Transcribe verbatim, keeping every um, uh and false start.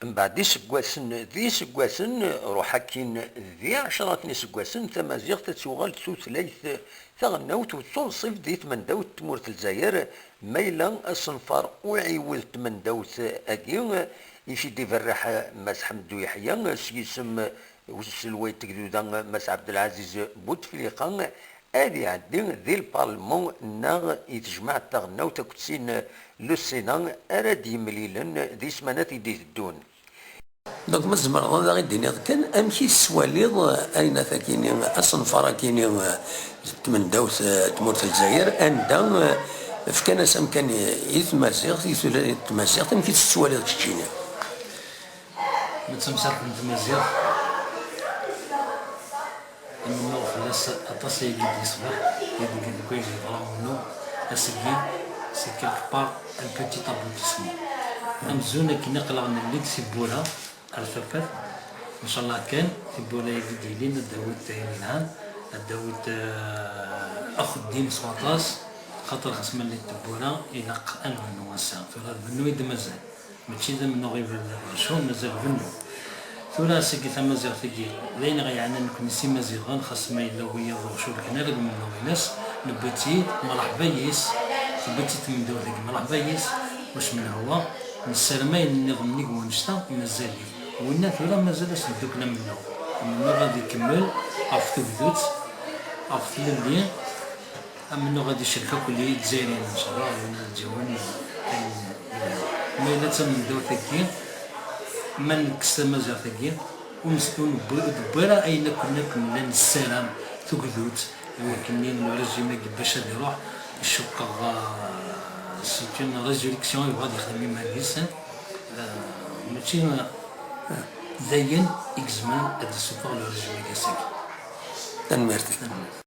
Mbeɛd iseggasen d iseggasen, ruḥ akkin di ɛecraten iseggasen, tamaziɣt ad tuɣal d tutlayt taɣelnawt u d tunṣibt di tmendawt n tmurt n Lezzayer, ma yella asenfar uɛiwed n tmendawt-agi i t-id-iberreḥ Mass Ḥemdu Yeḥya s yisem uselway n tegduda Mass Ɛebdelɛaziz Butefliqa, ad iɛeddi di lparlman neɣ i tejmaɛt taɣelnawt akked sin le Sénat ara d-yemlilen di smanat i d-iteddun. Donc, ma tzemreḍ ad aɣ-d-tiniḍ kan amek i tettwaliḍ ayen akini, asenfar akini n tmendawt n tmurt n Lezzayer, anda, eh, fkan-as amkan i, i tmaziɣt, i tutlayt n tmaziɣt, amek i tt-tettwaliḍ keččini? Ma d tamsalt n tmaziɣt, amennuɣ fell-as aṭas ayagi d-yesbeḥ, deg, deg wayen yeḍra mennu ass-agi, c'est quelque part un petit aboutissement. Amzun akken aql-aɣ nelli-d tiwwura ar tafat, ncallah kan tiwwura-agi d-yilin ad d-awint ayen yelhan, ad d-awint, eh, axeddim s waṭas, xaṭer xas ma llint tiwwura ilaq ad nbennu ass-a, tura d bennu i d-mazal. Mačči d amennuɣ i bella, acu mazal bennu. Tura ass-agi tamaziɣt-agi, d ayen ɣ-yeɛnan nekkni s imaziɣen, xas ma yella wiyaḍ ur culken ara deg umennuɣ-ines, newwi-tt-id, mreḥba yis, tewwi-tt-id tmendawt-agi, mreḥba yis, wac menhuwa, nessaram ayen nniḍen nnig wannect-a mazal-it. Winna tura mazal ad s-neddukel amennuɣ. Amennuɣ ad ikemmel ɣef tugdut, ɣef tlelli, amennuɣ ad icrek akk Izzayriyen, ncallah, ad d-yawin ayen yelhan. Ma yella d tamendawt-agi, ma nekkes tamaziɣt-agi, ur nes-, ur newwi, ur d-newwi ara ayen akk, akk nella nessaram, tugdut, i wakken le régime-agi bac ad iruḥ, cukkeɣ, euh, c'est une résurrection, yebɣa ad yexdem iman-is, euh, mačči, euh, d ayen i izemren ad d-isuffeɣ le régime-agi ass-agi. Tanemmirt-ik. Tanemmirt.